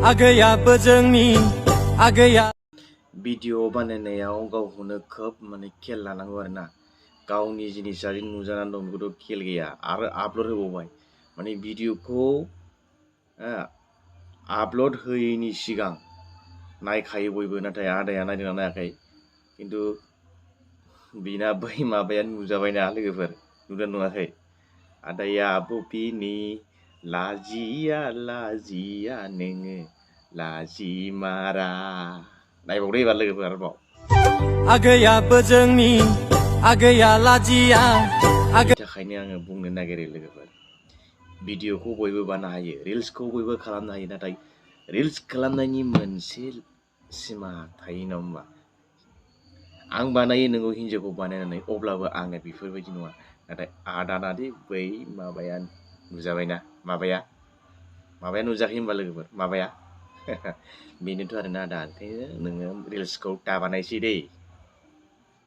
आगैयाबो जोंनि आगैया भिडिअ बानायनायाव गावखौनो खोब माने खेल लानांगौ आरो ना गावनि जिनिसा जे नुजानानै दं बेखौथ' खेल गैया आरो आपल'ड होबावबाय माने भिडिअखौ आपल'ड होयैनि सिगां नायखायो बयबो नाथाय आदाया नायदोंना नायाखै खिन्थु बिना बै माबाया नुजाबायना लोगोफोर नुदों नुवाखै आदाया बबिनि लाजिया लाजिया नोङो लाजिमारा नायबावदो एबार लोगोफोर आरोबाव आगैयाबो जोंनि आगैया लाजिया बेनि थाखायनो आङो बुंनो नागिरो लोगोफोर भिडिअखौ बयबो बानायनो हायो रिल्सखौ बयबो खालामनो हायो नाथाय रिल्स खालामनायनि मोनसे सिमा थायो नङा होमबा आं बानायो नोंगौ हिन्जावखौ बानायनानै अब्लाबो आङो बेफोरबायदि नङा नाथाय आदानादि बै माबाया नुजाबायना माबाया नुजाखै होनबा लोगोफोर माबाया बेनोथ' आरोना आदा ओंखायनो नोङो रिल्सखौ दा बानायसै दै